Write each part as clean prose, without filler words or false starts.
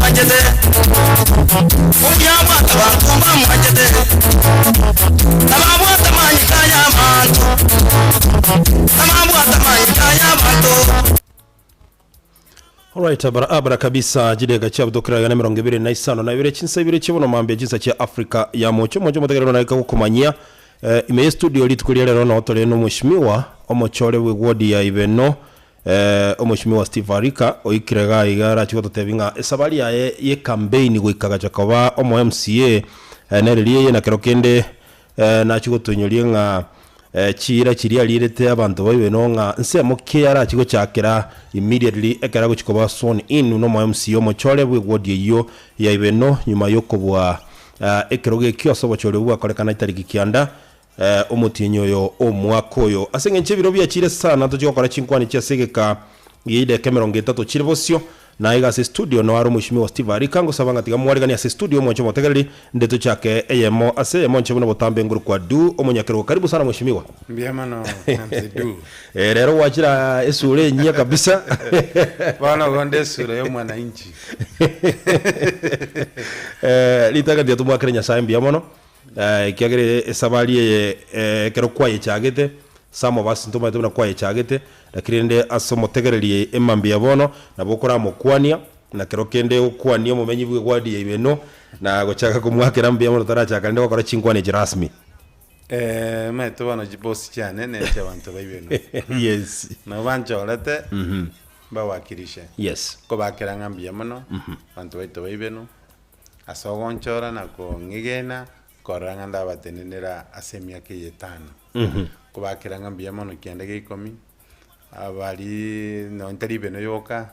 bamwanchete, Omuya abwate abanto mbamwanchete, Nababwate amanyika y'abanto, Nababwate amanyika y'abanto. Alright, barabara kabisa chideka chiabutokera igana emerongo ebere na isano na ibere chinsa ibere chibono mambia chinsa chia Africa ya mocho omocho omotegerero naika gokomanyia eh, ime ye studio rituko ria rero noo tore na omweshimiwa omochore bwe ward ya Ibeno eh, omweshimiwa Steve Arika oikire iga iga arachi gototebia ng'a esabari yaye ye campaign goika gacha koba omo MCA eh, nere rieye na kero kende Nachie gotoinyoria ng'a chiira chiria ariirete abanto ba Ibeno ng'a nsemo ki arachie gochakera immediately ekero agochia koba sworn in buna omo MCA omochore bw'eward eyio ya Ibeno nyuma yokobua ekerogo ekio ase obochori obwo bwakorekana etariki kianda omotienyi oyo omwaka oyo. Ase eng'encho ebiro biachire sana tochie gokora chinkwani chiase egeka gi'eideka emerongo etato chire bosio Na iga ase estudio nao are omweshimiwa Steve Arika, ngosaba ng'a tiga mwariganie ase estudio omwanche omotegereri, nde tochake eyemo ase eyemo nche buna botambe nguru kwa Du omonyakerogo. Karibu sana mweshimiwa. Mbuya mono MC Du. Eh, rero gwachire aa esura enyia kabisa. Bono igo nde esura ya omwananchi. Eh, ritang'ani tiga tomwakere Nyasaye mbuya mono, eh, ekiagera esabari eye eh, ekero kwayechagete, some of us ntomanyete buna kwayechagete, Lakini rende ase omotegereri emambia bono, nabo okoramokwania, na kero kende gokwania omomenyi bw'egwadi ya Ibeno, na gochaka komwakera mbuya mono tarachaka rende gokora chinkwana echi rasmi. Eh, omanyete bono chibosi chiane ne chi'abanto ba Ibeno. Yes. Nabo banchorete, mbawakilishe. Yes. Nkobakera ng'a mbuya mono, abanto baito ba Ibeno, ase ogonchora na kong'egena, Korora ng'a ndabatenenera ase emiaka eye etano, kobakera ng'a mbuya mono kianda gia ikomi, abaria nonye tari ibeno yoka,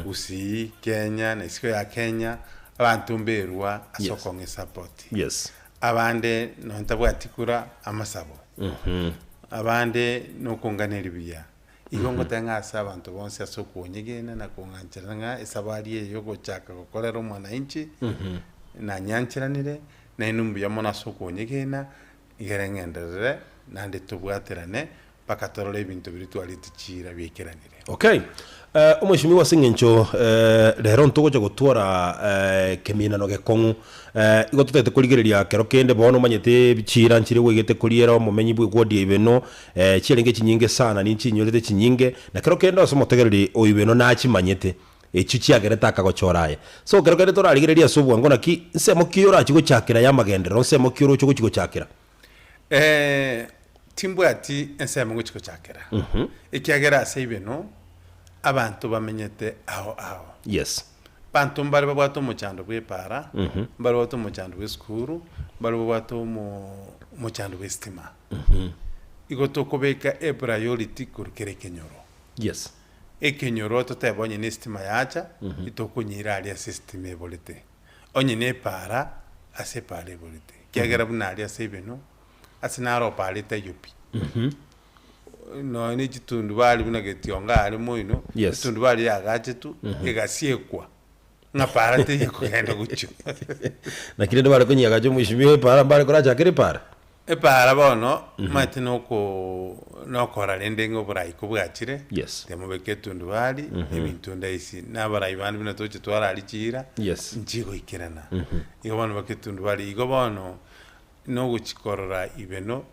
Gusii, Kenya, na isiko ya Kenya, abanto mberwa ase Yes. okong'a esapoti. Yes. Abande nonye ntabwati kura, amasabo, abande nokonganeria buya. Igo ngoteba ng'a ase abanto bonsi ase okwonyegena na kong'ancherana ng'a esabari eye yogochaka gokorera omwananchi, nanyancheranire, Nainwe mbuya mono ase okonyegena, igere ng'enderere, naende tobwaterane mpaka torore ebinto biria twareti chiira biaikeranire. Okay. Eh, omweshimiwa ase eng'encho eh, rero ntogocha gotwara eh, keminano gekong'u eh, igo totagete korigereria kero kende bono omanyete chiira nchire gwaigete koriera omomenyi bwe ward ya Ibeno eh, chiarenge chinyinge sana ninchiinyorete chinyinge na kero kende ase omotegereri o Ibeno nachimanyete Echio chiagerete akagochora aye. So ekero kende torarigererie ase obwango naki nsemo ki orachie gochakera y'amagenderero, nsemo ki oroche gochia gochakera? Eh, timbwati ensemo ngochia gochakera, ekiagera ase ibeno abanto bamenyete ao ao. Yes. Abanto mbare babwate omochando bwa epaara, mbare babwate omochando bwa esukuru, mbare babwate omo omochando bwa estima. Igo tokobeka epriority korwa kera ekenyoro. Yes. Ekenyoro totebe onye nestima yacha, itokonyeira aria ase estima eborete, onye ne epaara, ase epaara eborete. Ekiagera buna aria ase ebeno, ase naro paara etaiyo pi. Nonya ne chitundubari buna Getionga aria moino, Yes. etundubari yagachetwe, egasiekwa, ng'a paara teiyo kogenda gochia. Naki rende bare konyiagacha omweshimiwa epaara mbare korachakere epaara? Epaara bono, omanyete noko nokora rende ng'a oborai kobwachire, Yes. temobeka etundubari, ebinto ndaisi, na abarai bande buna toche twararia chiira, Yes. nchigoikerana. Igo bono baka etundubari, igo bono, nogochi korora ibeno,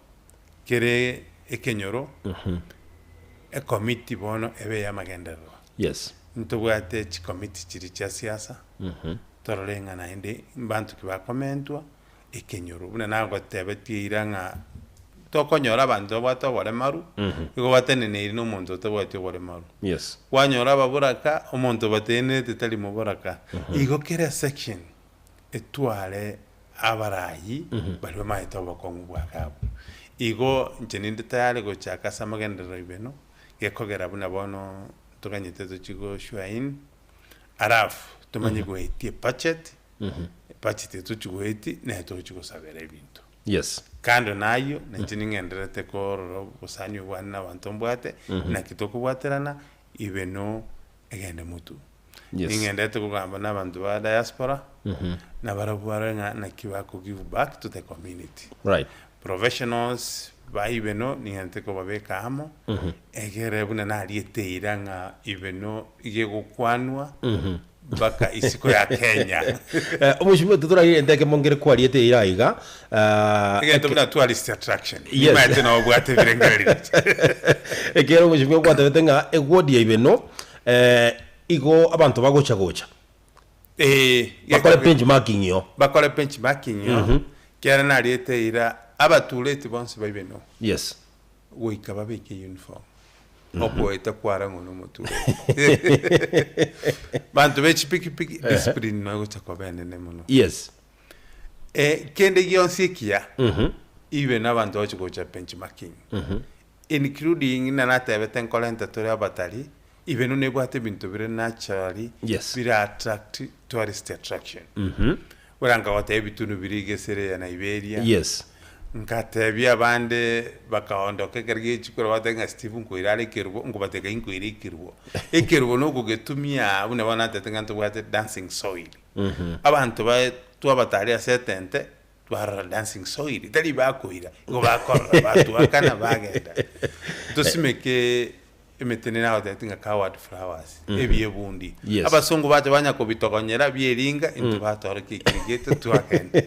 kere ekenyoro, ecommittee bono ebe ya amagenderero. Yes. Ntobwate chicommittee chiria chia siasa, torore ng'a naende mbanto ki bakomentwa, ekenyoro, buna nagotebetie eira ng'a tokonyora abanto babwate oboremaru, igo bateneneiri na omonto otabwati oboremaru. Yes. Kwanyora ababoraka, omonto obatenenerete tari moboraka. Igo kera esection etware abarai baria bamaete obokong'u bwa iga abwo. Igo inche ninde tayari gochaka ase amagenderero ibeno, gekogera buna bono ntoganyete tochie goshua in, alafu tomanye goetia ebudget, Ebudget tochi goeti nere togochi gosabera ebinto. Yes. Kando na ayio, nainche ning'endererete korora obosani obwane na abanto mbwate, naki tokobwaterana, ibeno egende motwe. Yes. Ning'endererete kogamba na abanto ba diaspora, nabarabwo barore ng'a naki bako give back to the community. Right. Professionals ba ibeno ning'endererete kobabeka amo, egere buna nariete eira ng'a ibeno iga egokwanwa. Mpaka isiko ya Kenya. Eh, omweshimiwa totoragire gento ekemo nkere kwariete eira iga ah, Egento buna tourist attraction. Yes. Nimaete nabo obwate ebirengererio. Ekiagera omweshimiwa gwatebete ng'a eward ya Ibeno eh, igo abanto bagocha gocha Eh, bakore benchmarking yo bakore benchmarking yo kiara nariete eira abatureti bonsi ba Ibeno yes goika babeke uniform okoeta kwara ng'o nomotureti banto be chipikipiki discipline no egocha koba enene mono yes Eh, kende gionsi ekiya even abanto bagochi gocha benchmarking including na natebete nkorenta tore abatari even nebwate ebinto bire naturally Yes. bire attract tourist attraction buna nkagotebia ebitunu bire igesere ya Liberia yes Ngatebia abande bakaondoka ekero gie chikura bagateba ng'a Steve nkoira are ekerubo, nkobatebia kai nkoira ekerubo. Ekerubo nokogetumia buna bono natebete ng'a ntobwate dancing soil. Abanto bae twabataria ase etente, twarora dancing soil, tari bakoira, igo bakorora batwakana bagenda. Tosimeke Emete nere agotebetie ng'a coward flowers, ebiebundi. Yes. Abasongo bacha banya kobitogonyera bieringa, intwe batorokia ekeri giaito twagenda.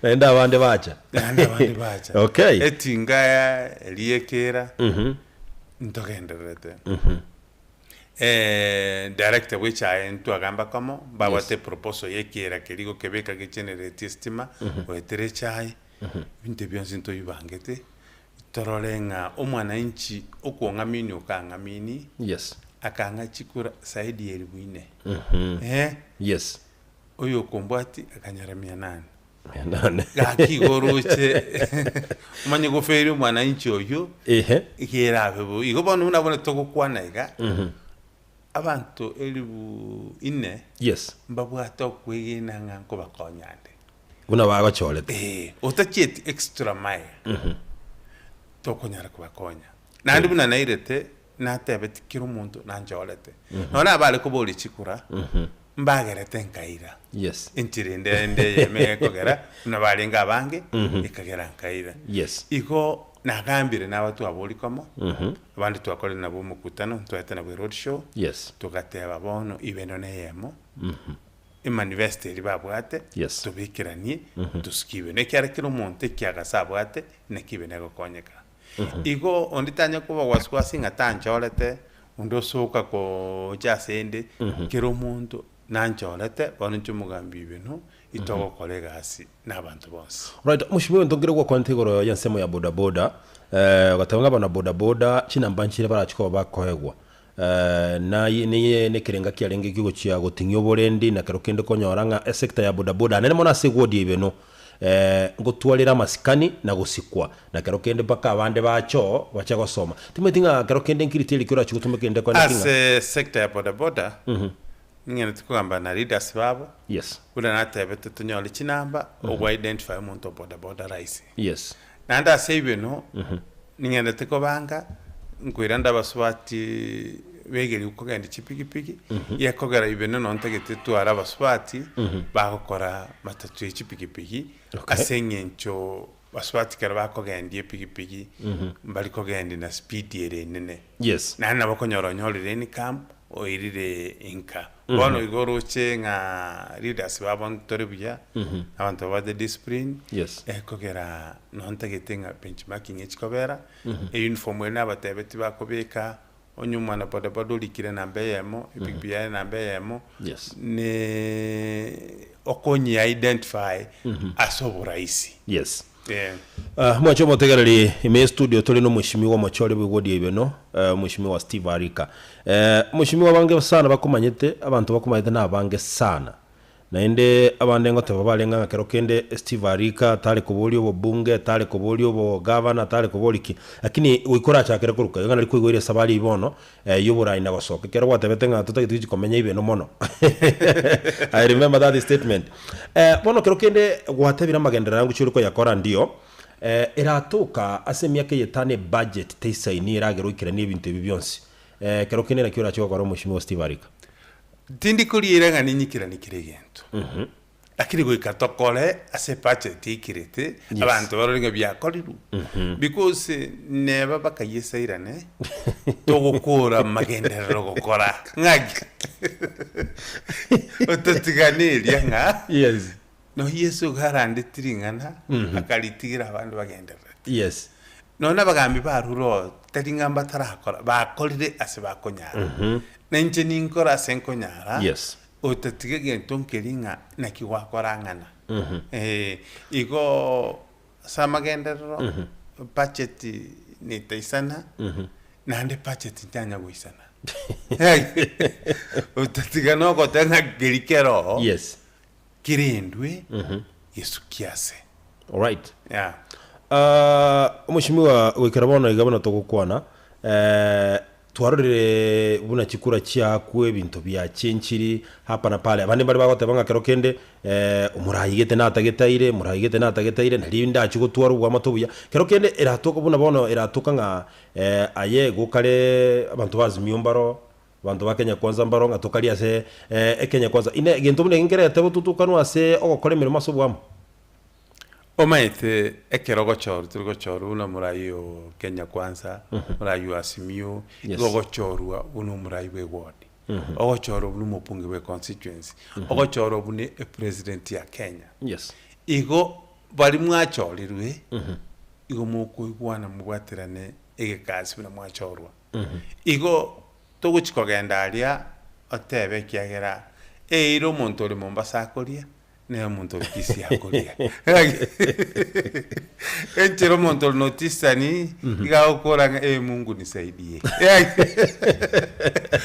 Naende abande bacha. Naende abande bacha. Okay. Etinga ya eria ekera, ntogendererete. Director bwa echae ntwagamba komo, mbabwate eproposal ya ekera keria gokebeka gegenerate estima, goetera echae, ebinto bionsi ntoibangete. Torore ng'a omwananchi okwong'amini okang'amini, Yes. akang'a chikura zaidi ya elifu ine. Eh, Yes. oyo okombwati akanyora mia nane. Mia nane. Gaki igo oroche omanye goferia omwananchi oyio, Ehe. iga erabe bo. Igo bono buna bono togokwana iga, abanto elifu ine, Yes. mbabwate okwegena ng'a nkobakonya nde. Buna bagochorete. Ee, otachieti extra mile, tokonyara kobakonya. Naende buna nairete, natebeti kera omonto nanchorete. Nonya nabare koboria chikura, mbagerete nkaira. Yes. Enchera ende ende eyemo egekogera, buna barenge abange, ekagera nkaira. Yes. Igo nagambire naba twaboria komo, abande twakorire nabwo omokutano, ntwaete nabwo eroad show, Yes. togateba bono ibe eno neyemo, emanifesto eria babwate, Yes. tobekeranie, tosukie ibeno. Ekiagera kera omonto ekiagasa abwate, naki ibeno egokonyeka. Igo onde tanya koba wasiwasi ng'a tanchorete, onde osoka koocha ase ende, kera omonto nanchorete, bono inche omogambi ibeno, itogokora egasi na abanto bonsi. Right, mheshimiwa egento nkere gokwanete igoro y'ensemo ya bodaboda, ogateba ng'a abana bodaboda chinamba nchire barachi koba bakoegwa. Naye neye nekerenga kiarenge kigochia goting'ia oborendi, na kero kende konyora ng'a esector ya bodaboda anene mono ase eward ya Ibeno ngotwarera amasikani na gosikwa, na kero kende mpaka abande bache oo bache gosoma. Timanyeti ng'a kero kende nkiriteria ki orachi gotumeka ende kore naki ng'a. Ase sector ya bodaboda, ning'ende kogamba na leaders babo, Yes. buna natebete tonyore chinamba, ogo identify omonto o bodaboda rahisi. Yes. Naende ase Ibeno, ning'endete kobanga, nkoira nde abasubati begerigwe kogenda chipikipiki, gekogera Ibeno nonye ntagete tware abasubati bagokora matatu ye chipikipiki, Okay. ase eng'encho basubati ekero bakogendia epikipiki, mbari kogendia na speed ere enene. Yes. Naende nabo okonyora onyorire income, oirire inka. Bono igo oroche ng'a leaders babo ntore buya, abanto babwate discipline, Yes. ekogera nonye ntagete ng'a benchmarking echikobera, euniform ere nabatebetie bakobeka, onye omwana bodaboda orikire namba eyemo, epikipiki yaye namba eyemo, Yes. ne okonya identify ase oborahisi. Yes. Eh. Ah, mwanche omotegereri ime ye studio tore na omweshimiwa omochore bw'ewodi ya Ibeno eh, omweshimiwa Steve Arika. Eh, omweshimiwa abange sana bakomanyete, abanto bakomanyete na abange sana. Naende abande ngoteba barenge ng'a kero kende Steve Arika tare koboria obobunge, tare koboria obogavana, tare koboria ki, lakini goika orachakere koruka iga nari koigoire esabari eyio bono eh, y'oborai na gosoka. Ekero gwatebete ng'a totagete gochia komenya Ibeno mono. I remember that statement. Eh, bono kero kende gwatebire amagenderero aya ngochia ore koyakora ndio, eh, eratoka ase emiaka eye etano ebudget teisaini eragere oikeranie ebinto ebi bionsi. Eh, kero kende naki orache gokora omweshimiwa Steve Arika? Tindi koriera ng'a ninyikeranie kera egento. Lakini goika tokore ase ebudget eikerete, Yes. abanto barore ng'a biakorirwe. Because neba bakayiesairane, togokora magenderero gokora. Ng'aki? Ototigane eria ng'a Yes. no Yeso iga arandeti ring'ana, akaritigira abande bagendererete. Yes. Nonya abagambi barure oo, tari ng'a mbatarakora, bakorire ase bakonyara. Na inche ninkore ase nkonyara, Yes. otatiga egento nkeria ng'a naki gwakora ng'ana. Eh, igoo ase amagenderero, budget netaisana, naende budget ntanya goisana. Otatiga nogoteba ng'a keri kere oo, Yes. kerendwe, gesukie ase. Alright. Yeah. Ah, omweshimiwa goikera bono iga buna togokwana, eh, twarorire buna chikura chiakwa ebinto biachenchiri hapa na pale. Abande mbare bagoteba ng'a kero kende eh, omoraigete natagete aire, omoraigete natagete aire, nari ndachie gotwara obwamate obuya. Kero kende eratoka buna bono eratoka ng'a eh, aye igo okare abanto ba Azimio mbaro, abanto ba Kenya Kwanza mbaro ng'a tokarie ase Kenya Kwanza. Inee, egento buna eke nkerete botutukanu ase ogokora emeremo ase oboamo? Omanyete ekero ogochorwa tori gochorwa buna omorai o Kenya Kwanza, omorai o Azimio, igo ogochorwa buna omorai bwa eward, ogochorwa buna omobunge bwa econstituency, ogochorwa buna epresident ya Kenya. Igo baria mwachorirwe, igo mokoigwana mobwaterane egekasi buna mwachorwa. Igo togochi kogenda aria otebe ekiagera eira omonto ore Mombasa akoria, nere omonto ore Kisii akoria. Enchera omonto ore North Eastern iga agokora ng'a ee Mungu nisaidie.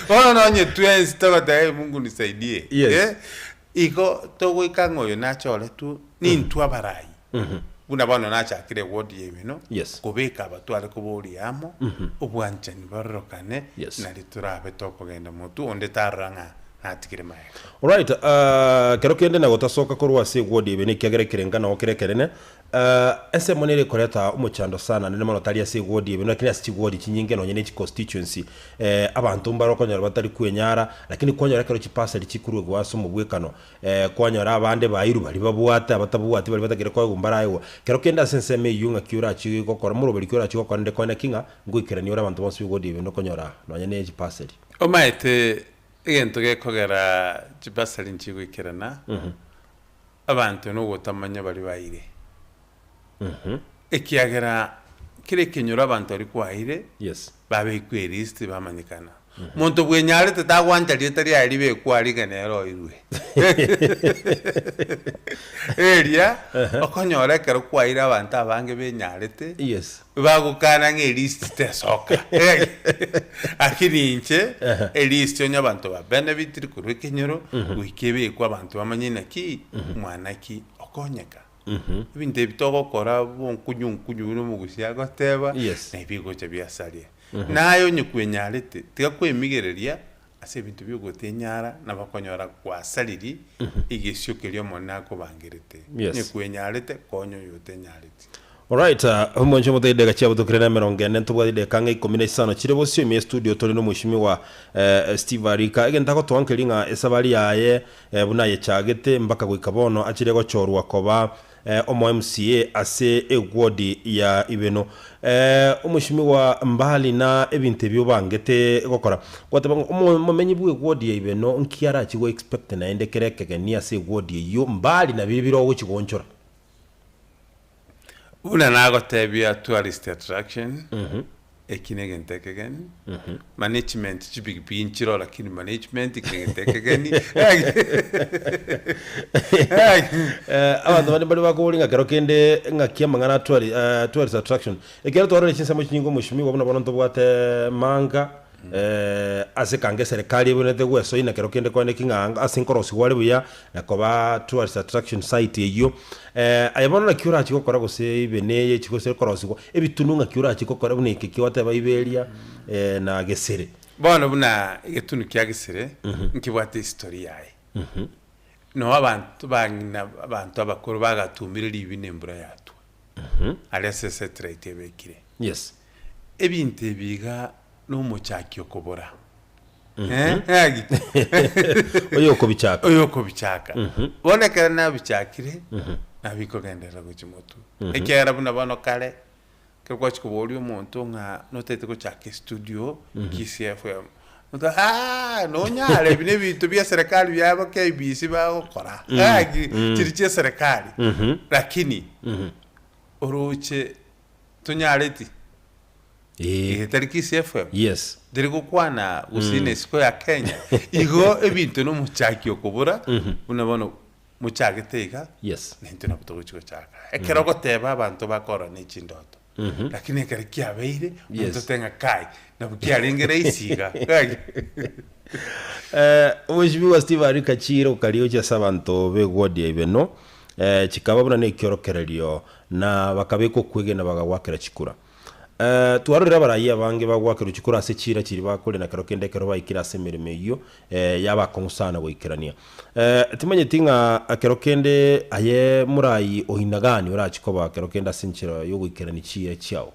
Bono nonye twensi togoteba ee Mungu nisaidie. Yes. Eh, igo togoika ng'a oyo nachoretwe, nintwe abarai. Buna bono nachakire eward ya Ibeno, Yes. kobeka abatware koboria amo, obwanchani bororokane, Yes. nari torabe tokogenda motwe, onde tarora ng'a natigire magega. Alright, ah, kero kende na gotasoka korwa ase eward ya Ibeno ekiagera ekerenga nao kere ekenene, ah, ensemo nere ekoreta omochando sana naende mono tari ase eward ya Ibeno lakini ase chiward chinyinge nonye ne chiconstituency, eh, abanto mbare okonyora batari kwenyara, lakini kwanyora ekero chipasari chikorwegwa ase omobwekano, Kwanyora abande bairwe baria babwate, abatabwati baria batagere koegwa mbaraegwa. Kero kende ase ensemo eyio ng'aki orachie gokora, moroberi ki orachie gokora nde koene ki ng'a ngoikerania ore abanto bonsi b'egodi ebe nokonyora nonya ne chipaseri. Omaete egento gekogera chipaseri nchigoikerana, abanto nogotamanya baria baire. Ekiagera kera ekenyoro abanto baria kwaire, Yes. babekwe elist bamanyekana. Monto bwenyarete tagwancha rieta riaye ribekwe aria ng'a nere oirwe. Eria, okonyora ekero kwaire abanto abange benyarete, Yes. bagokana ng'a elist tesoka. Lakini inche, elist onye abanto ba benefitiri korwa ekenyoro, goika ebekwe abanto bamanye naki, mwana ki okonyeka. Ebinto ebi togokora bonkunyu nkunyu buna omogusia agoteba, Yes. na ebigocha biasaria. Naye onye kwenyarete, tiga kwemigereria ase ebinto biogotenyara nabo okonyora gwasariri egesio keria Omonene akobangerete. Yes. Onye kwenyarete, konya oyotenyareti. Alright, omonche omote edageka chiabotokire na emerongo ene ntobwate edageka ang'e ikomi na isano chire bosio ime estudio tore na omweshimiwa Steve Arika. Egento agotoa nkeri ng'a esabari yaye buna ayechagete mpaka goika bono achire gochorwa koba omo MCA ase eward ya Ibeno. Omweshimiwa mbali na ebinto ebi obangete gokora, gwateba ng'a omomenyi bwe eward ya Ibeno nki arachi go expect naende kere ekegeni ase eward eyio mbali na biria bire ogochi goonchora? Buna nagotebia tourist attraction, eki na egento ekegeni, management chipikipiki nchire oo lakini management eki na egento ekegeni. Abanto bande mbare bakoboria ng'a kero kende ng'aki amang'ana a touri tourist attraction, ekero twarorire chinsemo chinyinge omweshimiwa buna bono ntobwate Manga, Ase kanga eserekari ebwenerete gwesoina kero kende kwane ki ng'a ase nkorosigwa are buya na koba tourist attraction site eyio. Aye bono naki orachie gokora gose even eye echi gose ekorosigwa, ebitunu ng'aki orachie gokora buna eke kiwateba Iberia na Gesere. Bono buna egetunu kia Gesere nkebwate history yaye. Noo abanto bang'ina abanto abakoro bagatumire ribi na embura yatwa. Aria ase esatellite ebekire. Yes. Ebinto ebi iga nomochaki okobora. Eh, ng'aki? Oyo okobichaka. Oyo okobichaka. Bono ekero nabichakire, nabikogenderera gochia motwe. Ekiagera buna bono kare, ekero gwachia koboria omonto ng'a notagete gochaka estudio, Kisii FM, Omonto aah nonyare ebi na ebinto bia serikali biabo KBC bagokora, gaki chiri chia eserekari. Lakini oroche tonyareti, Eh. eye tari Kisii FM, Yes. teri gokwana gusii na isiko ya Kenya, igo ebinto na omochaki okobora buna bono mochagete iga, Yes. naintwe nabo togochi gochaka. Ekero ogoteba abanto bakorora ne chindoto, lakini ekero kiabeire, Yes. omonto oteba ng'a kai, nabo kiarenge rahisi iga. Eh, Omweshimiwa Steve Arika Kachire okaria gochia ase abanto b'egwodi ya Ibeno, eh, chikaba buna nekiorokererio, na bakabeka okwegena bagagwakera chikura. Eh, twarorire abarayia abange bagwakerwa chikura ase chiira chiria bakoria na kero kende ekero baikire ase emeremo eyio eh, yabakong'u sana goikerania. Eh, timanyeti ng'a kero kende aye morayi oina gani orachi koba kero kende ase enchera yogoikerania chiira chiao?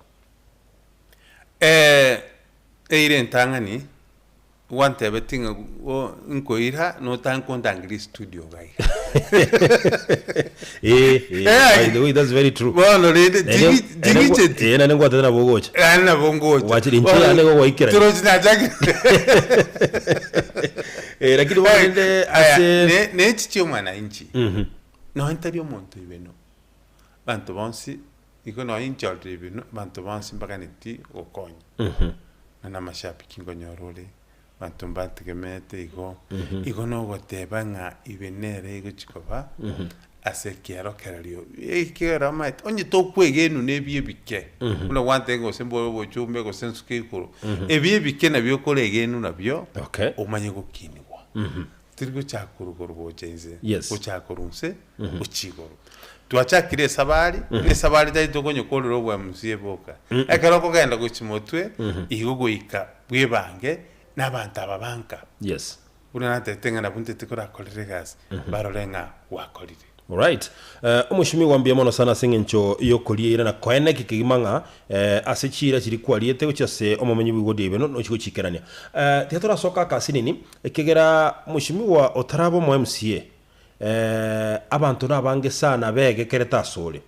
Eh, eira entang'ani, Gwantebetie ng'a go nkoira notankondangeria estudio iga iga. Eh, eh, by the way, that's very true. Bono rende Naende- tingi- naende ngwa- tingicheti. eh, naende ngwatete nabo ogocha. Yaani nabo ngocha. Gwachire inche yane igo gwaikerania. Torochi nachakire. Eh, lakini bono rende Aya, ase ne- nechi chia omwananchi. Nonya ntari omonto ibeno, abanto bonsi Igo nonya inche orire ebinwe, abanto bonsi mbaganeti gokonya, na namashabiki nkonyora ore, abanto mbantegemeete igo, igo nogoteba ng'a ibe nere egochi koba ase ekiorokererio ekiagera omanyete onye tokwegenu na ebi ebike, buna gwantebia gose mbore obochumbe gose nsuke igoro, ebi ebike nabio okoregenu nabio, Okay. omanye gokinigwa. Tiri gochaka korwa igoro gocha inse, Yes. gochaka korwa inse gochia igoro. Twachakire esabari, na esabari tari tokonyekorera obwa MC boka. Ekero okogenda gochia motwe, igo goika bwebange na abanto aba banka. Yes. Buna natebete ng'a nabwo ntete korakorere egasi, barore ng'a gwakorire. Alright. Eh, omoshimiwa mbuya mono sana ase eng'encho y'okorieira na koeneki kegima ng'a eh, ase chiira chiria kwariete gochia ase omomenyi bw'igoti yaibeno nochia gochiikerania. Eh, tiga torasoka akasinini, ekegera moshimiwa otaraba omo MCA, eh, abanto nabange sana begekerete asore.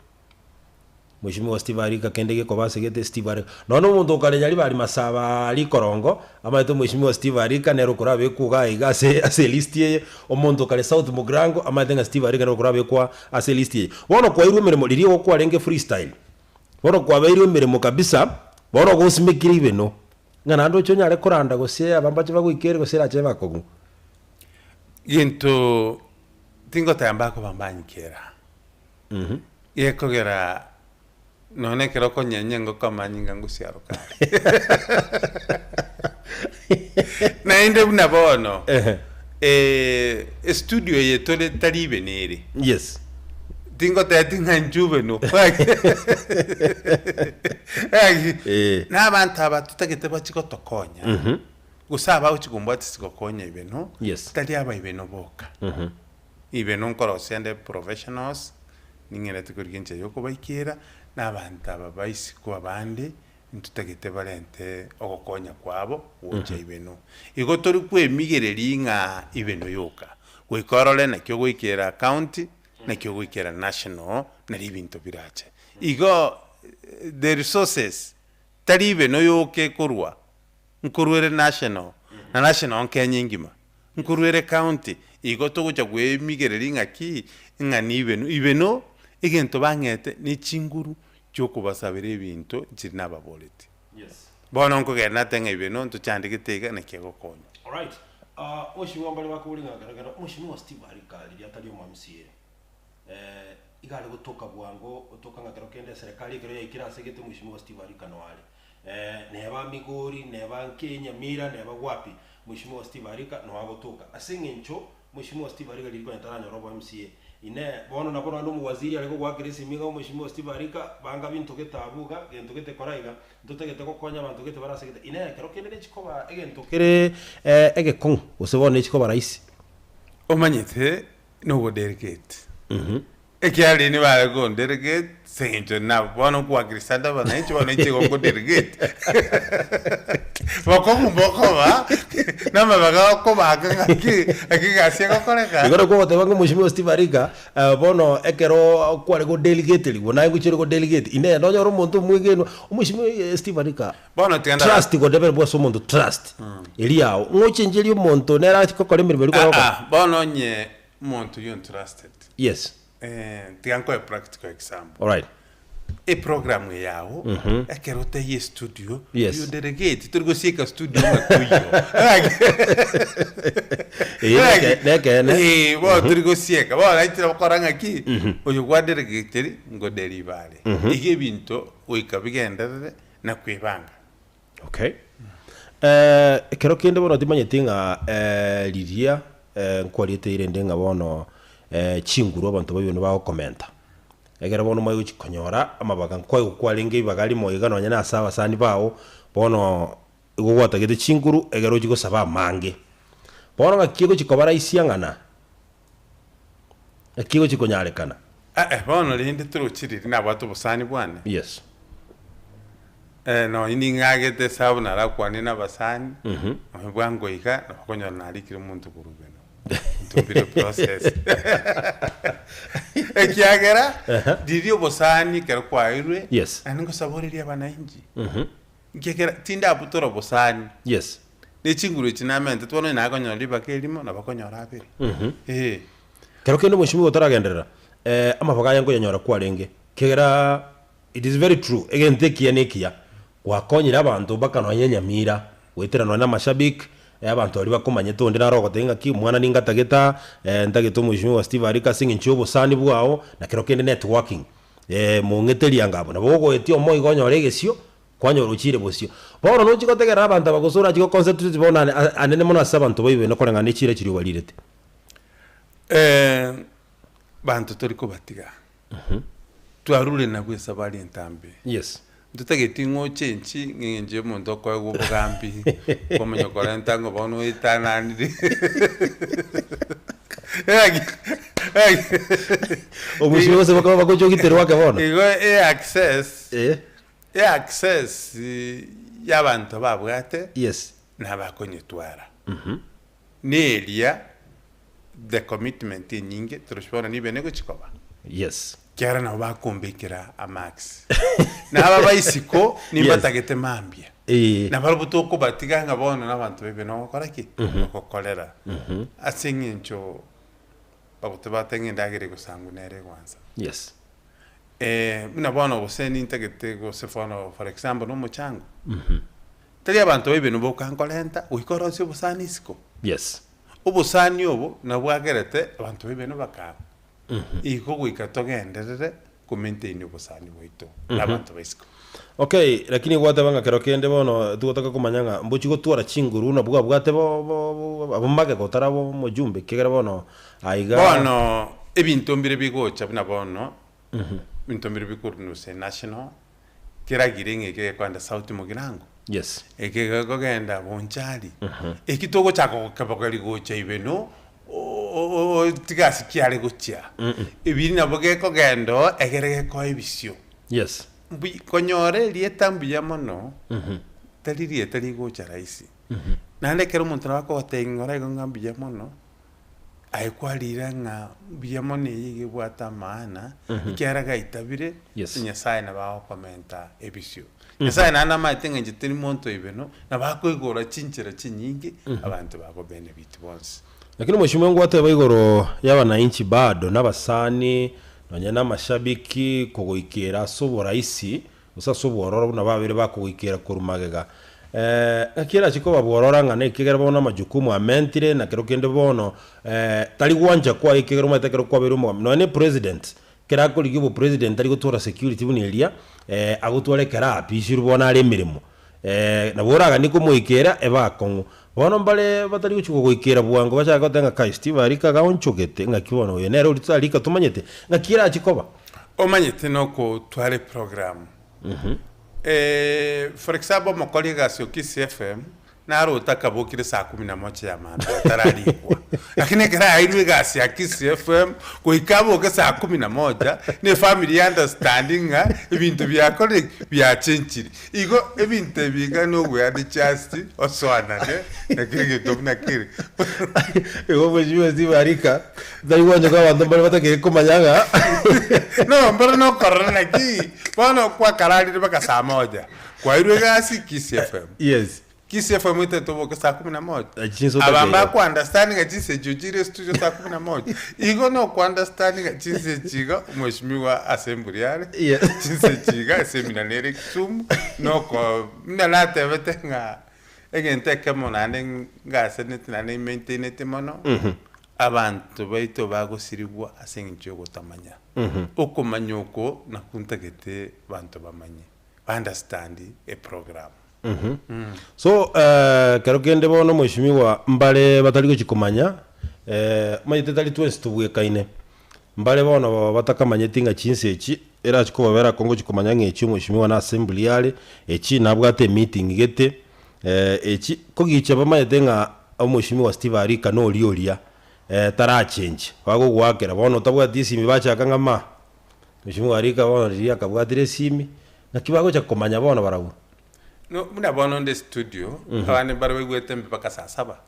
Mheshimiwa Steve Arika kende gekoba ase gete Steve Arika. Nonya na omonto okare Nyaribari Masaba aria ikorongo, amaete Mheshimiwa Steve Arika nere okorabekwa iga iga ase ase elist eye, omonto okare South Mugirango amaete ng'a Steve Arika nere okorabekwa ase elist eye. Bono kwairwe emeremo riria igo kwarenge freestyle, bono kwabeirwe emeremo kabisa, bono ogosimekire ibeno, ng'a naende oche onyare koranda gose aba mbache bagoikere gose erache bakong'u. Gento tingoteba mbakoba mbanyikera. Gekogera nonya ekero okonyenya engoko amanyinga ngosiaroka are. Naende buna bono, Ehe. estudio eye tore tari ibeno ere. Yes. Tingotebeti ng'a inche ubeno. Eh. Na abanto aba totagete bachie gotokonya, gose abagochi kombwatisia gokonya ibeno, Yes. tari aba ibeno boka. Ibe nonkorosia nde professionals, ning'erete korigia enchera yokobaikera, na abanto aba ba isiko abande, ntotagete barente ogokonya kwabo gocha ibeno. Igo tori kwemigereria ng'a ibeno yoka, goika orore naki ogoikera county, naki ogoikera national, nari ebinto birache. Igo the resources, tari ibeno yoka ekorwa, nkorwa ere national, na national nkenya engima. Nkorwa ere county, igo togocha kwemigereria ng'aki, ng'a nibeno. Ibeno, egento bang'ete ne chinguru chiokobasabera ebinto nchiri nababoreti. Bono nkogenda nate ng'a ibeno ntochandegete iga naki egokonya. Alright, mheshimiwa mbare bakoboria ng'a kero kero mheshimiwa Steve Arika riria atari omo MCA iga are gotoka bwango otoka ng'a kero kende eserekari ekero yaikire ase egete mheshimiwa Steve Arika no are. Neba Migori, neba Nkei Nyamira, neba wapi, Mheshimiwa Steve Arika no agotoka. Ase eng'encho Mheshimiwa Steve Arika riria konya taranyora obo MCA. Inee, bono nabo naende omowaziri are gogoakera esimi iga Mheshimiwa Steve Arika, banga binto gete abwo iga, gento gete kora iga, ntotagete gokonya abanto gete bare ase gete. Inee, ekero kende nechi koba egento kere egekong'u gose bono nechi koba rahisi? Omanyete nogodelegate. Ekiagera nibare kondelegate ase eng'encho na bono nkowakilisha ande abananchi bono inche igo nkodelegate. Bokong'u mbokoba, na amabaga akobaaka ng'aki ng'aki egasi egokoreka. Igo nakwo ogoteba ng'a omweshimiwa Steve Arika, bono ekero kware godelegaterigwa, naye ngochia ore godelegate, inee nonyore omonto omwegenwa, omweshimiwa Steve Arika, Bono tiga ndara- trust godebere bwa ase omonto trust, eria yao, ng'a ochencherie omonto nere achi gokora emeremo eria Ah, okora. ah, bono onye omonto oyio ontrusted, Yes, tiga nkoe practical example. alright. Eprogram eye yago, ekero otaiyo estudio, Yes. you delegate, tori gosieka studio ng'a toiyo. Eye neke- nekeene. Eh, bono tori gosieka, bono naintwe nabo ng'aki, oyo gwa delegateri, ngodeliver are. Iga ebinto goika bigenderere na kwebanga. Okay. Ekero kende bono timanyeti ng'a riria nkwariete rende ng'a bono chinguru abanto baino bagokomenta. Ekero bono mwaye gochia konyora amabaga nkoegwa kwarenge ribaga rimo iga nonye na ase abasani bao, bono igo gwatagete chinguru ekero ochia gosaba amange. Bono ng'aki egochia koba rahisi ang'ana? Ng'aki egochia konyarekana? Eh, bono rende torochi riria nabwate obosani bwane. Yes. Nonye ning'agete esabu narakwane na abasani, nonye bwango iga, nabo okonyora narikire omonto korwa igoro. Ntombire process. Ekiagera, riria obosani ekero kwaeirwe, Yes. naende ngosaboreria abanainchi. Ekiagera tindabutora obosani. Yes. Ne chinguru echi namentete bono onye nakonyora ribaga erimo, nabo okonyora abere. Eh. Kero kende omweshimiwa otaragenderera, amabaga aya nkoyanyora kwarenge, kegera It is very true, egento ekiya na ekiya, gwakonyire abanto mpaka nonya enyamira, goetera nonya na amashabik, abanto baria bakomanyete onde naro ogotebia ng'aki omwana ningatagete aa, ntagete omweshimiwa Steve Arika ase eng'encho ya obosani bwao, na kero kende networking, mong'eteria anga abwo. Nabo ogoetia omo igo onyore egesio, kwanyora ochire bosio. Bono nochia gotegerera abanto aba gose orachie go concentrate bono ane anene mono ase abanto baibene koreng'ana ne chiira chiria obarirete. Banto tori kobatiga. Twarure nabwo esabari entambe. Yes. Ntotageti ng'a oche inchi ng'a eng'encho ya omonto okoegwa obogambi, kwamanya korenta ng'a bono oetananire. Obosie gose bakaba bagocha ogiterwa ake bono. Igo e access, Eh. e access ya abanto babwate, Yes. nabakonyetwara. Neria the commitment enyinge torochi bono nibe negochi koba. Yes. Ekiagera nabo bakombekera amarks. Na aba ba isiko nimbatagete mambia. Eh. Nabarobwo tokobatiga ng'a bono nabanto baibe nogokora ki? Ogokorera. Ase eng'encho bagotebate ng'a endagera egosangwa nere egwansa. Yes. Buna bono gose nintagete gose bono for example na omochango, tari abanto baibe nibo okankorenta goika orosie obosani isiko. Yes. Obosani obo nabwo bwagerete abanto baibe nobakaba. Igo goika togenderere ko maintain obosani bwaito na abanto ba isiko. Okay, lakini gwateba ng'a kero kende bono togotaka komanya ng'a mbochi gotwara chinguru buna bwabwate bo bo abwo magega otaraba omojumbe ekiagera bono aiga. Bono ebinto mbire bigocha buna bono, ebinto mbire bikorunusa enational, keragire ng'a eke gekoenda south mogirango, Yes. eke gekogenda bonchari, eki togochaka gokebogeria gocha ibeno tiga ase kiare gochia, ebi nabo gekogenda oo egere gekoe ebisio. Yes. Mbuy konyora erieta mbuya mono, tari rieta rigocha rahisi. Naende ekero omonto nabo akogotebia ng'ora igo ng'a mbuya mono, aye kwarire ng'a mbuya mono eye iga ebwate amaana, ekiagera gaitabire, Yes. Nyasaye nabo agokomenta ebisio. Nyasaye naende amaete ng'a inche teri monto oibeno, nabo akoigora chinchera chinyinge, abanto bago benefit bonsi. Lakini mheshimiwa ngwateba igoro y'abanainchi bado nabasani nonya namashabiki kogoikera ase oboraisi gose ase obwororo buna babere bakogoikera korwa magega. Ng'aki erache koba bwororo ang'ana ekiagera bono amajukumu amentire na kero kende bono tari gwancha kwaye ekiagera omanyete ekero kwabeire omogambi nonya ne president ekero akorigia obopresident tari gotwara security buna eria agotwara ekero aapishirwe bono are emeremo. Nabo oraganie komoikera ebe akong'u. Bono mbare batari gochia kogoikera bwango bachake goteba ng'a kai Steve arika gaonchogete, ng'aki bono oyo nere oria tarika tomanyete, ng'aki erachie koba? Omanyete nokotwara eprogram. For example omokori egasi o Kisii FM, Naro otakabokire saa kumi na moja ya mambia atararikwa. Lakini ekero airwe egasi ya Kisii FM, goika aboke saa kumi na moja, na efamiri ya understanding ng'a ebinto biakorire ki? Biachenchiri. Igo ebinto ebi iga na ogoeadjust osoanane na kera egento buna kere. Igo mheshimiwa Steve Arika, tari gwancha abanto mbare batakeri komanya ng'a No, mbare nokorora naki bono kwakararire mpaka saa moja, kwairwe egasi Kisii FM. Yes. Kisii FM etete oboke saa kumi na moja. Eh, chinsa Aba otakeire. mbaku understand ng'a chinsa echio chire studio saa kumi na moja. Igo noku understand ng'a chinsa echi iga mheshimiwa ase emburi are, Yeah. chinsa echi iga esemina nere Kisumu, noko buna natebete ng'a egento ekemo naende ngaseneti naende maintaineti mono, abanto baito bagosirigwa ase eng'encho ya ogotamanya. Okomanya oko nakwo ntagete abanto bamanye, ba understand eprogram. So ekero kende bono mheshimiwa mbare batari gochia komanya, omanyete tari twensi tobwekaine, mbare bono batakamanyeti ng'a chinsa echi erachi kobabera akong'u gochia komanya ng'a echi omheshimiwa na assembly are, echi nabwate emeeting gete, echi kogicha bamanyete ng'a omheshimiwa Steve Arika noria oria, tarachenchia, bagogoakera bono otabwati esimi bachaka ng'a ma, mheshimiwa Arika bono riria akabwatire esimi, naki bagocha komanya bono barabwo. No, buna bono onde studio, abande mbare baigwete mbe mpaka saa saba.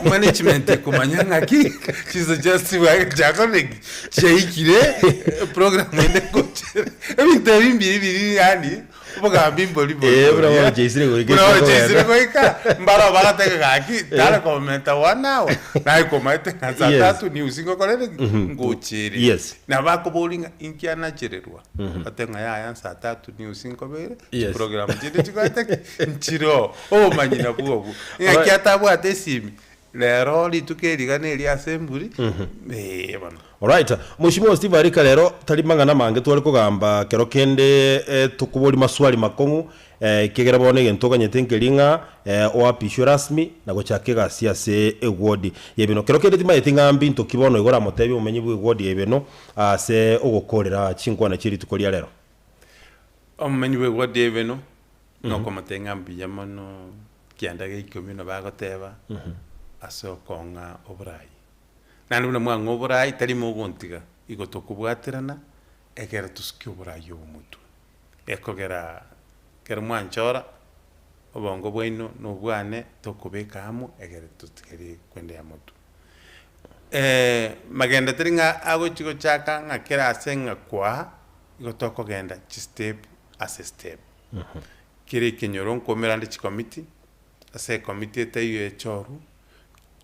Management ekomanya ng'aki chinsa chia Steve chiakorire ki? Chiaikire, program ende ngochere. Ebinto ebi mbiri biri yaani, obogambi mbori bori Eh, buna boria. bono chiaisire goika Buna bono echio chiaisire kogenda. goika, mbaro bagateba gaki, tare komenta one hour, naye komaete ng'a saa Yes. tatu news ngokorere ki? Ngochere. Yes. Nabo bakoboria ng'a inki anachererwa? Bateba ng'a yaya nsaa tatu news nkobeire, Yes. chiprogram chinde chigoeta ki? Nchiroo. Obomanyi nabwo obwo. Ng'aki atabwate esimi, rero rituko eri iga neri ase emburi, eh bono. Alright, Mheshimiwa Steve Arika rero tari mang'ana mange tware kogamba kero kende eh, tokoboria maswali makong'u eh, ekiagera bono egento oganyete nkeri ng'a eh, oapishwe rasmi na gochaka egasi ase eward y'Ebino. Kero kende timanyeti ng'a mbinto ki bono igo oramotebie omomenyi bwa eward y'Ebino ase ogokorera chinkwana chie rituko ria rero. Omomenyi bwa eward y'Ebino, nokomotebia ng'a mbuya mono kianda gia ikomi buna bagoteba, ase okong'a oborai. Naende buna mwang'a oborai tari mogontiga, igo tokobwaterana ekero tosukie oborai obo motwe. Ekogera ekero mwanchora, obongo bwaino na obwane tokobeka amo egere totigere kwendea motwe. Magenda tari ng'a agochi gochaka ng'a kera ase ng'a kwaa, igo tokogenda chistep ase step. Kera ekenyoro nkoumera ande chikomiti, ase ekomiti etaiyo echorwa,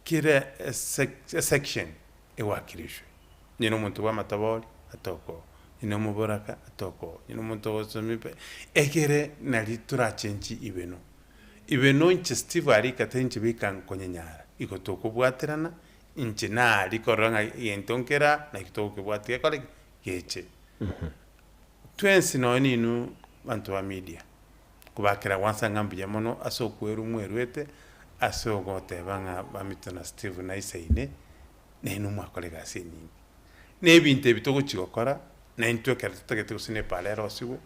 kera ese- esection ewakilishwe, onye na omonto bwa amatabori atoke oo, onye na omoboraka atoke oo, onye na omonto ogosoma ebi, egere nari torachenchi ibeno. Ibeno inche Steve Arika tari inche beka nkonyenyara, igo tokobwaterana, inche nari korora ng'a egento nkere aa naki togokebwatia gekore ki? Geche. Twensi nonye ninwe abanto ba media, kobakera gwansa ng'a mbuya mono ase okwerwa mwerwete, ase ogoteba ng'a Bamito na Steve naisaine, nainwe mwakora egasi enyinge. Na ebinto ebi togochia gokora, na intwe ekero totagete gose na epara erosigwe,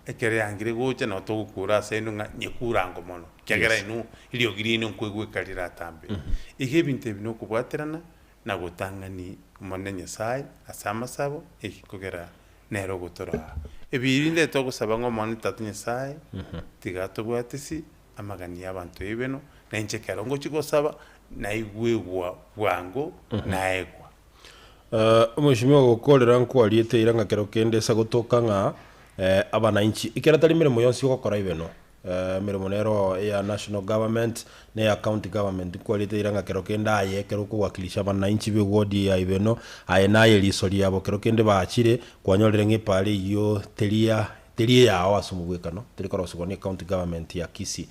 ekero yangire gocha nabo togokura ase inwe ng'a nyekure ango mono, ekiagera inwe eriogi riaino nkoigweka riratambe. Iga ebinto ebi na okobwaterana, na gotang'ani Omonene Nyasae ase amasabo, ekikogera nere ogotoraa. Ebi rinde togosaba ng'a Omonene Tata Nyasae, tiga atobwatisi amagani y'abanto y'ebeno, na inche ekero ngochia gosaba, naigwegwa bwango, naegwa. Omweshimiwa ogokorera nkwariete eira ng'a kero kende ase gotoka ng'a abanainchi, ekero tari meremo yonsi ogokora ibeno, emeremo nero eya national government na eya county government, nkwariete eira ng'a kero kende aye ekero okowakilisha abanainchi be ward ya ibeno, aye naye riso riabo, kero kende baachire, kwanyorire ng'a epara eyio teri ya teri eyao ase omobwekano, teri korosigwa ne county government ya Kisii.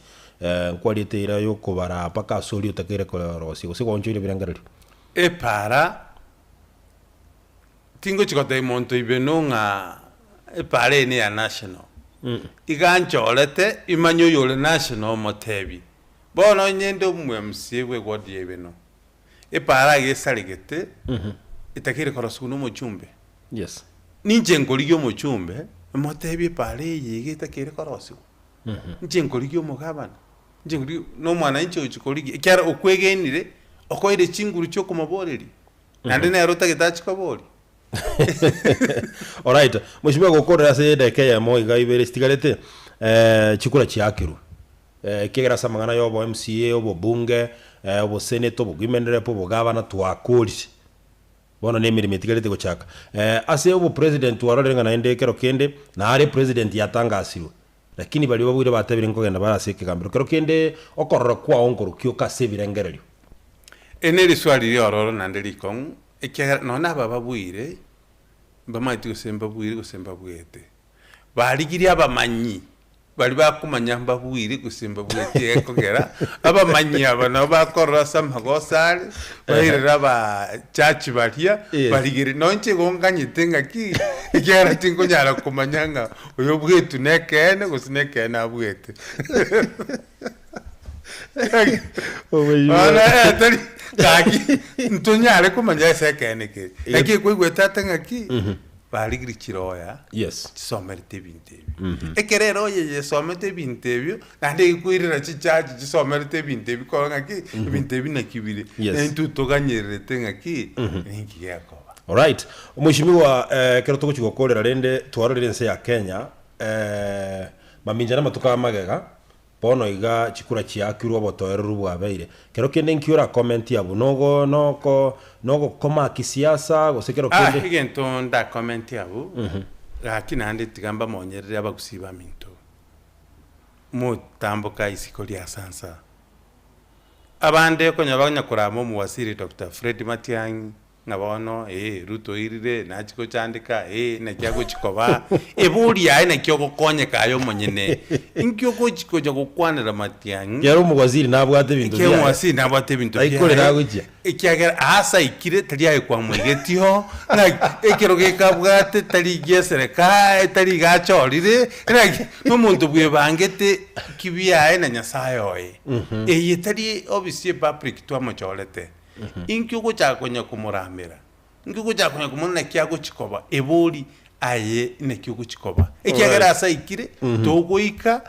Nkwariete eira yokobaraa mpaka ase oria otakeire korosia, gose gwaonchoire ebirengererio. Epaara, tingochi gotebia monto ibeno ng'a epaara eye neya national, iga nchorete imanye oyore national omotebie. Bono onye inde omo MCA bwa eward ya ibeno, epaara iga esaregete, etakeire korosiwa na omochumbe. Yes. Ninche nkorigia omochumbe, motebie epaara eye iga etakeire korosiwa. Inche nkorigia omogabana. Inche ngori na omwananchi ogochia korigia, ekiagera okwegenire, okoeire chinguru chia okomoboreria, naende nere otagete achie koboria. Alright, mheshimiwa gokorera ase edakika eyemo iga ibere chitigarete, chikura chiakerwe, ekiagera ase amang'ana ya obo MCA, obobunge, oboseneta, obowomen rep, obogavana twakorire. Bono nemeremo etigarete gochaka. Ase obopresident twarorire ng'a naende ekero kende nare president yatangasirwe, lakini baria babuire batebire nkogenda bare ase ekegambero. Kero kende okorora kwao nkorokioka ase ebirengererio. Eri neriswali riororo naende rikong'u, ekiagera nonya naba babuire, mbamaeti gose mbabuire gose mbabuete. Barigirie abamanyi baria bakomanya mbabuire gose mbabueti egekogera, abamanyi aba nabo bakorora ase amagoso are, bairere abachachi baria, Yes. barigereria. Nonye inche igo nganyete ng'aki, ekiagera tinkonyara komanya ng'a oyo obuetwe na ekeene gose na ekeene abuete. Bono eh, tari gaki ntonyare komanya ase ekeene kere. Naki ekwaigwete ate ng'aki, barigirie chiroya. Yes. Chisomerete ebinto ebi. Ekero ere oye yesomete ebinto ebio, naende egokoirera chichachi chisomerete ebinto ebi korora ng'aki, ebinto ebi naki bire. Yes. Na intwe toganyererete ng'aki, ninki gekoba. Alright. Omweshimiwa ekero togochia gokorera rende twarorire ense ya Kenya, mamincha na amatuko a magega, bono iga chikura chiakirwe obotoereru bwabeire. Kero kende nki ora comment abwo? Nogo noko nogokoma kisiasa gose kero Ah, kende? egento ndakomentie abwo, gaki naende tiga mbamonyerere abagusii baminto, motamboka isiko ria sansa. Abande okonyora bakonya korama omowaziri Doctor Fred Matiang'i, Ng'a bono, ee, Ruto oirire, nachie gochandeka, ee, naki agochia koba, ebori yaye naki ogokonyeka aye omonyene. Inki ogochia konya gokwanera matiang'i? Kera omowaziri nabwate ebinto Ekiagera biaye. omowaziri nabwate ebinto Aikore biaye, nagochia. ekiagera aase aikire tari aye kwamoigetie oo, ng'a ekero gekabwate tari gia eserekari, tari iga achorire, naki nomonto bwebangete ki biaye na Nyasaye oye. Eye tari obisi epublic twamochorete. Inki ogochaka konya komoramera? Inki ogochaka konya komona naki agochia koba? Ebori aye naki ogochia koba? Ekiagera ase aikire, togoika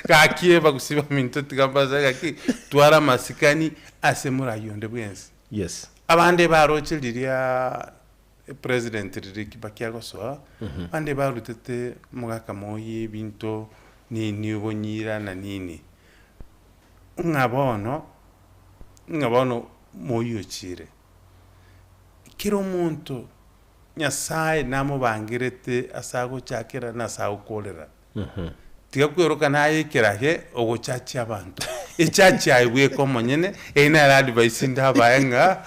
gaki abagusii baminto tiga mbase gaki, twara amasikani ase morai onde bwensi. Yes. Abande baroche riria epresident riria Kibaki agosoa, abande barutete omogaka moyio ebinto nini obonyira na nini. Ng'a bono, ng'a bono moyochiire. Kera omonto Nyasae namobangerete ase agochakera na ase agokorera. Tiga kweroka naye ekerage ogochachia abanto. Echachi aye bweka omonyene, eye nere advice ndabae ng'a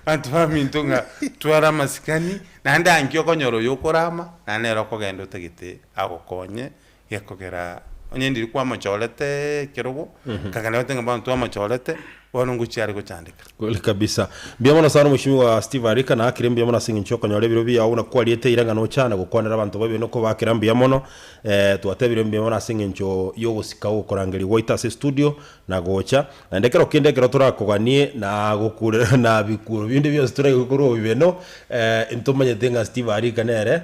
abanto baminto ng'a twara amasikani, naende ankio okonyora oyo okorama, naende nere okogenda otagete agokonye. Gekogera onye ndiri kwamochorete ekerogo, kagenda gote ng'a bono twamochorete, bono ngochia are gochandeka. Kweli kabisa. Mbuya mono sana Mheshimiwa Steve Arika naakire mbuya mono ase eng'encho yokonyora ebiro biao buna kwariete eira ng'a nochana gokwanera abanto babe nokobakera mbuya mono. Twatebire mbuya mono ase eng'encho yogosika ogokorangeria gwaito ase estudio na gocha. Naende ekero kende ekero torakoganie na gokurera na bikuro binde bionsi toraigwe korwa obibeno, ntomanyete ng'a Steve Arika nere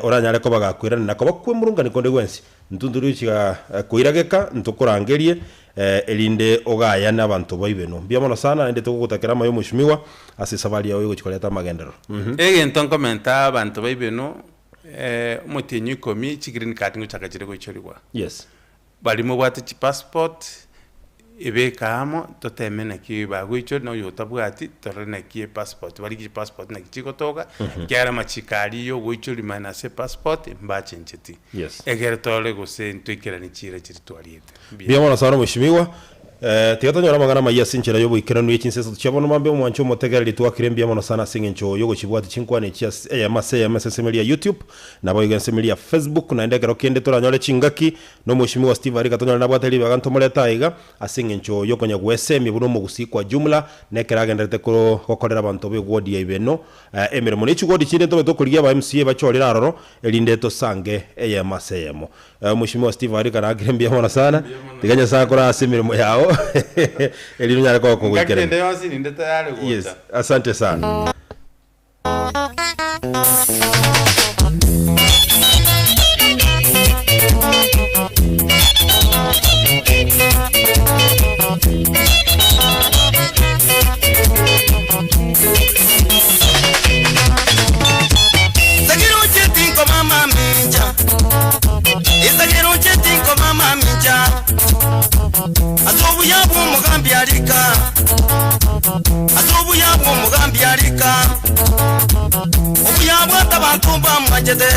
Oranyare koba gakoirana na koba kw'emurungani konde gwensi, ntunturie gochia koirageka, ntokorangerie, erinde ogayane abanto baibeno. Mbuya mono sana, naende togogotakera amaya omoshimiwa ase esabari yao y'ogochia koreta amagenderero. Egento nkomenta abanto baibeno, omotienyi o ikomi, chigreen card ngochaka chire goichorigwa. Yes. Baria mobwate chipassport, ebeka amo, toteme naki bagoichora na oyo otabwati, torore naki epassport, barigie chipassport naki chigotoka, ekiagera amachiko aria ya ogoichoria mani ase epassport, mbachencheti. Yes. Egere torore gose ntoikeranie chiira chiria twariete. Mbuya. Mbuya mono sana omweshimiwa. Tiga tonyore amang'ana amayia ase enchera y'oboikeranu ye chinsa isato chia bono mambe omwanche omotegereri twakire mbuya mono sana ase eng'encho y'ogochibwati chinkwana echi ase eyemo ase eyemo ase ensemo eria ya YouTube naboigo ensemo eria ya Facebook naende ekero kende toranyore chingaki na omweshimiwa Steve Arika tonyore nabwate ribaga ntomorete aiga ase eng'encho y'okonya gwesemia buna omogusii kwa jumla na ekero agenderete gokorera abanto b'eward ya Ibeno emeremo ne chiward chinde ntobe tokorigia aba MCA bachorire aroro erinde tosange eyemo ase eyemo. Mweshimiwa Steve Arika naakire mbuya mono sana. Tiga Nyasaye akore ase emeremo yao erinde onyare koba Ngaki kogoikerania. ende yonsi ninde tayari gocha. Yes, asante sana. Obuya bwate abanto mbamwanchete.